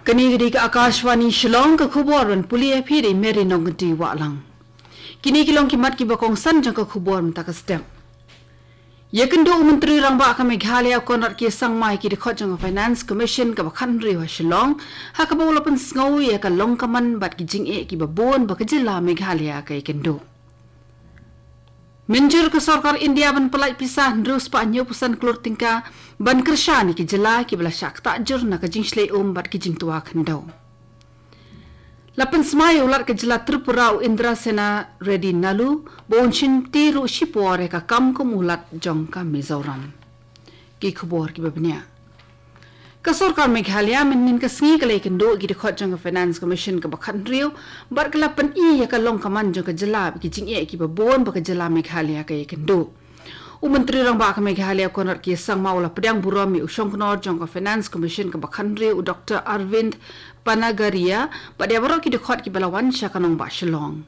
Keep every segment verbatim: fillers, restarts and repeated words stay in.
Kane ka dei ka Akashvani Shillong, ka khubor ban pule ïa phi da i Mary Nongkynti Wahlang. Kine ki long ki mat kiba kongsan jong ka khubor mynta ka step. Ïakynduh u Myntri Rangbah ka Meghalaya u Conrad K Sangma ïa ki dkhot jong ka Finance Commission kaba khathynriew ha Shillong, ha kaba u la pynsngew ïa ka long ka man bad ki jingeh kiba bun ba ka jylla Meghalaya ka ïakynduh. Mynjur ka sorkar India ban pyllait pisa hynriew spah hynñiew phew san klur tyngka ban kyrshan ïa ki jylla kiba la shah ktah jur na ka jingshlei um bad ki jingtwa khyndew. La pynsmai ïa u Lat ka jylla Tripura u Indrasena Reddy Nallu ba un shim ti ruh shipor ïa ka kam kum u Lat jong ka Mizoram. Ki khubor kiba bniah. Ka sorkar Meghalaya mynnin ka sngi ka la ïakynduh ïa ki dkhot jong ka Finance Commission kaba khathynriew bad ka la pyni ïa ka long ka man jong ka jylla bad ki jingeh kiba bun ba ka jylla Meghalaya ka ïakynduh. U Myntri Rangbah ka Meghalaya u Conrad K Sangma u la pdiang burom ïa u shongknor jong ka Finance Commission kaba khathynriew u Doctor Arvind Panagaria bad ïa baroh ki dkhot kiba la wan sha ka nongbah Shillong.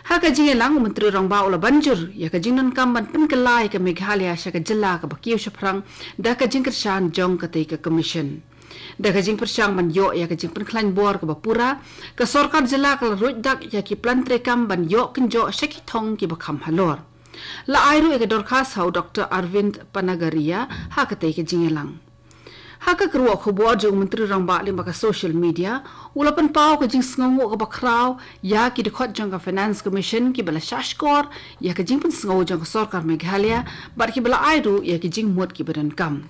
Ha ka jingïalang u Myntri Rangbah u la ban jur ïa ka jingdonkam ban pynkylla ïa ka Meghalaya sha ka jylla kaba kiew shaphrang da ka jingkyrshan jong katei ka Commission. Da ka jingpyrshang ban ïoh ïa ka jingpynkhlaiñ bor kaba pura, ka sorkar jylla ka la ruid dak ïa ki plan treikam ban ïoh kynjoh sha ki thong kiba kham halor. La ai ruh ïa ka dorkhas ha u Doctor Arvind Panagaria ha katei ka jingïalang. Ha ka kyrwoh khubor jong u Myntri Rangbah lyngba ka social media, u la pynpaw ka jingsngewnguh kaba khraw ïa ki dkhot jong ka Finance Commission kiba la shahshkor ïa ka jingpynsngew jong ka sorkar Meghalaya bad kiba la ai ruh ïa ki jingmut kiba donkam.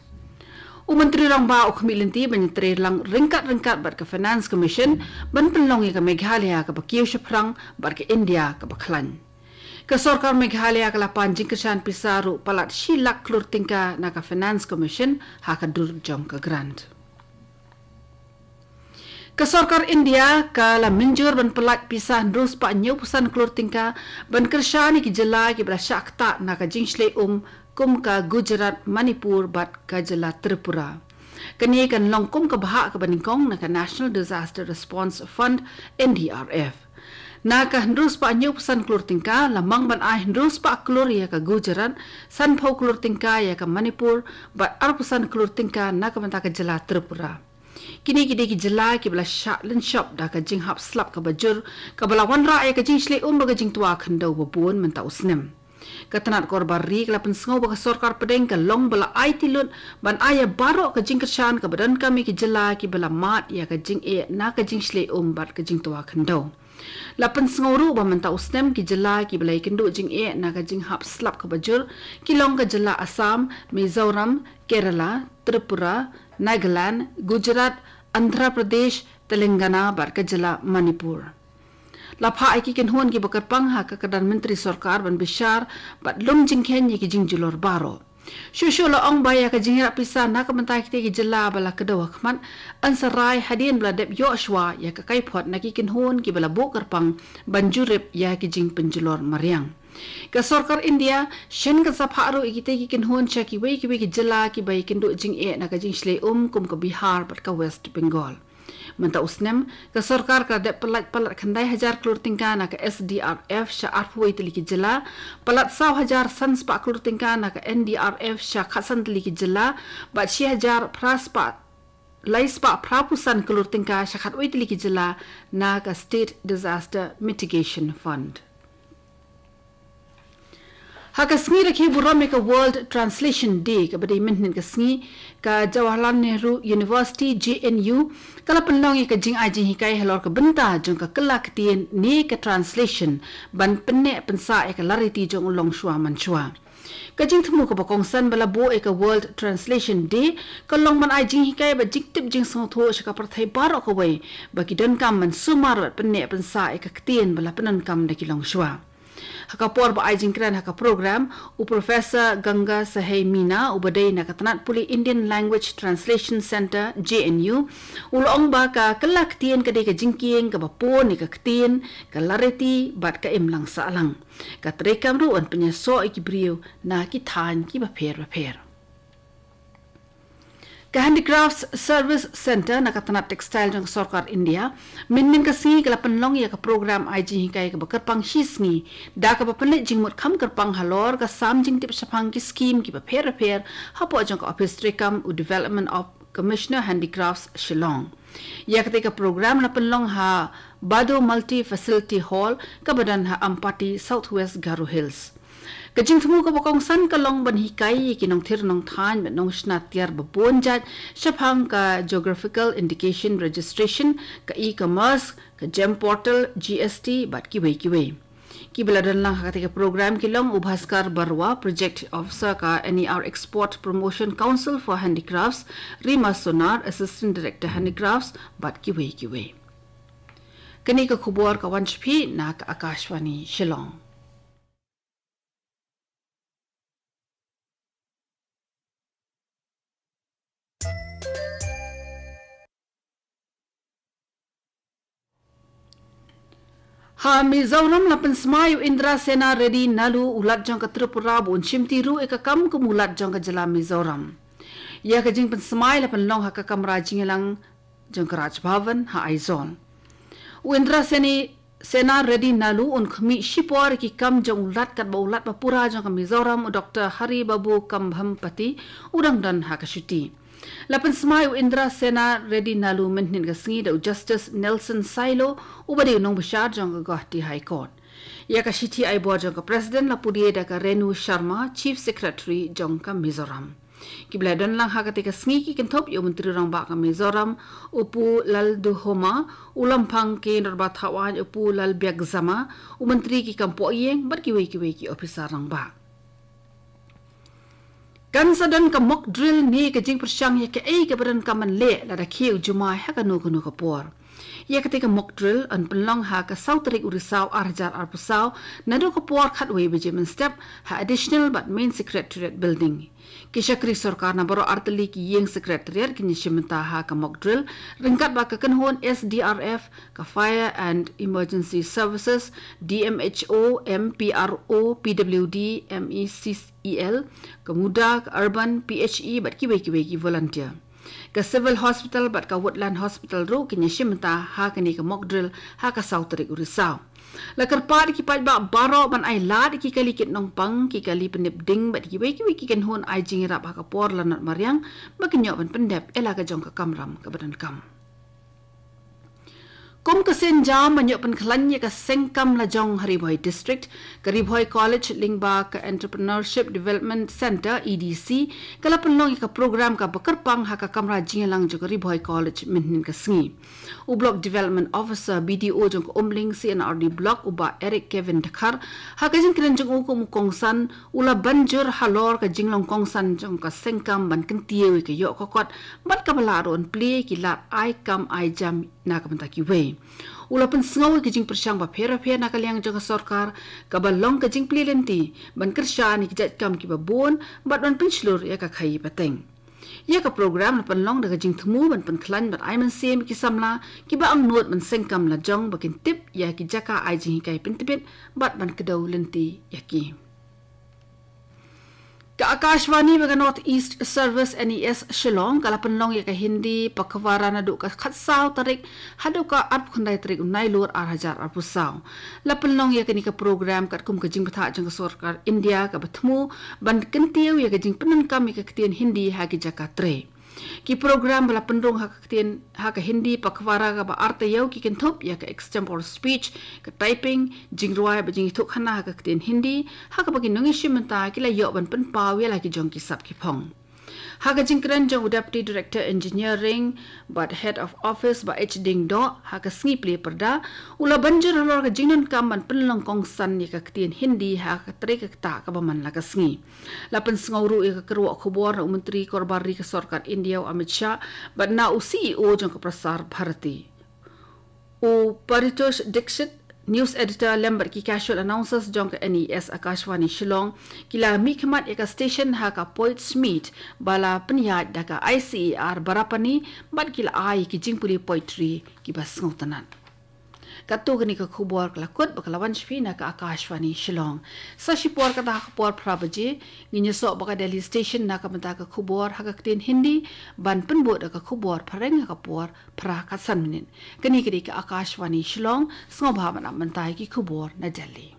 U Myntri Rangbah u khmih lynti ban ïatrei lang ryngkat ryngkat bad ka Finance Commission ban pynlong ïa ka Meghalaya kaba kiew shaphrang bad ka India kaba khlaiñ. Ka sorkar Meghalaya ka la pan jingkyrshan pisa ruh palat shi lak klur tyngka na ka Finance Commission ha ka dur jong ka grant. Ka sorkar India ka la mynjur ban pyllait pisa hynriew spah hynñiew phew san klur tyngka ban kyrshan ïa ki jylla kiba la shah ktah na ka jingshlei um kum ka Gujarat, Manipur bad ka jylla Tripura. Kane kan long kum ka bhah kaba nyngkong na ka National Disaster Response Fund, N D R F. Na ka hynriew spah hynñiew phew san klur tyngka la mang ban ai hynriew spah klur ïa ka Gujarat, san phew klur tyngka ïa ka Manipur bad arphew san klur tyngka na ka bynta ka jylla Tripura. Kine ki dei ki jylla kiba la shah lynshop da ka jinghap slap kaba jur kaba la wanrah ïa ka jingshlei um bad ka jingtwa khyndew ba bun mynta u snem. Ka tnat kor bar ri ka la pynsngew ba ka sorkar pdeng ka long ba la aiti lut ban ai ïa baroh ka jingkyrshan kaba donkam ïa ki jylla kiba la mad ïa ka jingeh na ka jingshlei um bad ka jingtwa khyndew. La pynsngew ruh ba mynta u snem ki jylla kiba la ïakynduh jingeh na ka jinghap slap kaba jur ki long ka jylla Assam, Mizoram, Kerala, Tripura, Nagaland, Gujarat, Andhra Pradesh, Telangana bad ka jylla Manipur. La phah ïa ki kynhun kiba kyrpang ha ka kyrdan myntri sorkar ban bishar bad lum jingkheiñ ïa ki jingjulor baroh. Shuh shuh la ong ba ïa ka jingïarap pisa na ka bynta kitei ki jylla ba la kdew ha khmat yn sa rai hadien ba la dep ïoh shuwa ïa ka kaiphod na ki kynhun kiba la buh kyrpang ban jurip ïa ki jingpynjulor mariang. Ka sorkar India shen kan sa phah ruh ïa kitei ki kynhun sha kiwei kiwei ki jylla kiba ïakynduh jingeh na ka jingshlei um kum ka Bihar bad ka West Bengal. Mynta u snem ka sorkar ka la dep pyllait palat khyndai hajar klur tyngka na ka S D R F sha arphew wei tylli ki jylla, palat saw hajar san spah klur tyngka na ka N D R F sha khatsan tylli ki jylla bad shi hajar phra spah lai spah phra phew san klur tyngka sha khatwei tylli ki jylla na ka State Disaster Mitigation Fund. Ha ka sngi rakhe burom ïa ka World Translation Day kaba dei mynhynnin ka sngi, ka Jawaharlal Nehru University, J N U, ka la pynlong ïa ka jingai jinghikai halor ka bynta jong ka kylla ktien ne ka translation ban pynneh pynsah ïa ka lariti jong u longshuwa manshuwa. Ka jingthmu kaba kongsan ba la buh ïa ka World Translation Day ka long ban ai jinghikai bad jingtip jingsngewthuh sha ka pyrthei baroh kawei ba ki donkam ban sumar bad pynneh pynsah ïa ka ktien ba la pyndonkam da ki longshuwa. Ha ka por ba ai jingkren ha ka program, u Professor Ganga Sahai Meena, uba dei na ka tnat pule Indian Language Translation Centre, J N U, u la ong ba ka kylla ktien ka dei ka jingkieng kaba pun ïa ka ktien, ka lariti bad ka imlang sahlang. Ka treikam ruh yn pynïasoh ïa ki briew na ki thaiñ kiba pher bapher. Ka Handicrafts Service Centre na ka tnat textile jong ka sorkar India mynhynnin ka sngi ka la pynlong ïa ka program ai jinghikai kaba kyrpang shi sngi da kaba pynleit jingmut kham kyrpang halor ka sam jingtip shaphang ki skim kiba pher bapher hapoh jong ka ophis treikam u Development of Commissioner Handicrafts, Shillong. Ïa katei ka program la pynlong ha Bado Multi Facility Hall kaba don ha Ampati, South West Garo Hills. Ka jingthmu kaba kongsan ka long ban hikai ïa ki nongthir nongthaiñ bad nongshna tiar ba bun jait shaphang ka Geographical Indication Registration, ka e-commerce, ka GeM Portal, G S T bad kiwei kiwei. Kiba la don lang ha katei ka program ki long u Bhaskar Barua, Project Officer ka N E R Export Promotion Council for Handicrafts, Rima Sonar, Assistant Director Handicrafts bad kiwei kiwei. Kane ka khubor ka wan sha phi na ka Akashvani Shillong. Ha Mizoram la pynsmai u Indra Sena Reddy Nalu, u Lat jong ka Tripura, ba un shimti ruh ïa ka kam kum u Lat jong ka jylla Mizoram. Ïa ka jingpynsmai la pynlong ha ka kamra jingïalang jong ka Raj Bhavan ha Aizawl. U Indra Seni, Sena Reddy Nalu un khmih shipor ïa ki kam jong u Lat katba u Lat ba pura jong ka Mizoram, u Doctor Hari Babu Kambhampati, u dang don ha ka shuti. La pynsmai u Indra Sena Reddy Nalu mynhynnin ka sngi da u Justice Nelson Sailo, uba dei u nongbishar jong ka Guwahati High Court. Ïa ka shithi ai bor jong ka President la pule da ka Renu Sharma, Chief Secretary jong ka Mizoram. Kiba la don lang ha katei ka sngi ki kynthup ïa u Myntri Rangbah ka Mizoram, u Pu Lalduhoma, u Lamphang Kein Rangbah Thawaiñ, u Pu Lalbiakzama, u Myntri ki kam pohïing bad kiwei kiwei ki ophisar rangbah. Kan sa don ka mock drill ne ka jingpyrshang ïa kaei kaba donkam ban leh lada khie u jumai ha kano kano ka por. Ïa katei ka mock drill yn pynlong ha ka saw tarik u Risaw ar hajar arphew saw, naduh ka por khatwei baje mynstep, ha Additional bad Main Secretariat Building. Ki shakri sorkar na baroh artylli ki ïing Secretariat kin ïashim bynta ha ka mock drill ryngkat bad ka kynhun S D R F, ka Fire and Emergency Services, D M H O, M P R O, P W D, M E C E L, ka MUDA, ka Urban, P H E bad kiwei kiwei ki volunteer. Ka Civil Hospital bad ka Woodland Hospital ruh kin ïashim bynta ha kane ka mock drill ha ka saw tarik u Risaw. La kyrpad ïa ki paidbah baroh ban ai lad ïa ki kali kit nongpang, ki kali pyndep ding bad kiwei kiwei ki kynhun ai jingïarap ha ka por lanot mariang ba kin ïoh ban pyndep ïa la ka jong ka kamram kaba donkam. Kum ka sienjam ban ïoh pynkhlaiñ ïa ka sengkam lajong ha Ri Bhoi District, ka Ri Bhoi College lyngba ka Entrepreneurship Development Centre, E D C, ka la pynlong ïa ka program kaba kyrpang ha ka kamra jingïalang jong ka Ri Bhoi College mynhynnin ka sngi. U Block Development Officer, B D O, jong ka Umling C and R D Block, u Bah Eric Kevin Dkhar, ha ka jingkren jong u kum u kongsan, u la ban jur halor ka jinglong kongsan jong ka sengkam ban kyntiew ïa ka ïoh ka kot bad kaba lah ruh ban plie ïa ki lad ai kam ai jam na ka bynta kiwei. U la pynsngew ïa ka jingpyrshang bapher bapher na ka liang jong ka sorkar, kaba long ka jingplie lynti ban kyrshan ïa ki jait kam kiba bun bad ban pynshlur ïa ka khaii pateng. Ïa ka program la pynlong da ka jingthmu ban pynkhlaiñ bad ai mynsiem ïa ki samla kiba angnud ban sengkam lajong ba kin tip ïa ki jaka ai jinghikai pyntbit bad ban kdew lynti ïa ki. Ka Akashvani bad ka North East Service, N E S, Shillong ka la pynlong ïa ka Hindi Pakhwara naduh ka khatsaw tarik haduh ka arphew khyndai tarik u Nailur ar hajar arphew saw. La pynlong ïa kane ka program katkum ka jingbthah jong ka sorkar India kaba thmu ban kyntiew ïa ka jingpyndonkam ïa ka ktien Hindi ha ki jaka trei. Ki program ba la pynrung ha ka ktien, ha ka Hindi Pakhwara kaba ar taïew ki kynthup ïa ka extempore speech, ka typing, jingrwai bad jingïathuhkhana ha ka ktien Hindi, ha kaba ki nongïashim bynta ki la ïoh ban pynpaw ïa la ki jong ki sap ki phong. Ha ka jingkren jong u Deputy Director Engineering bad Head of Office, Bah H Diengdoh, ha ka sngi plie pyrda, u la ban jur halor ka jingdonkam ban pynlong kongsan ïa ka ktien Hindi ha ka trei ka ktah kaba man la ka sngi. La pynsngew ruh ïa ka kyrwoh khubor na u Myntri Korbar Ri ka Sorkar India u Amit Shah bad na u C E O jong ka Prasar Bharati. U Paritosh Dixit, News Editor lem bad ki casual announcers jong ka N E S Akashvani Shillong ki la mihkhmat ïa ka station ha ka Poets Meet ba la pynïaid da ka I C A R Barapani bad ki la ai ki jingpule poetry kiba sngewtynnat. Katto katne ka khubor ka la kut bad ka la wan sha phi na ka Akashvani Shillong. Sa shipor kata ha ka por phra baje ngin ïasoh bad ka Delhi Station na ka bynta ka khubor ha ka ktien Hindi, ban pynbud da ka khubor phareng ha ka por phra khatsan minit. Kane ka dei ka Akashvani Shillong, sngewbha ban ap bynta ïa ki khubor na Delhi.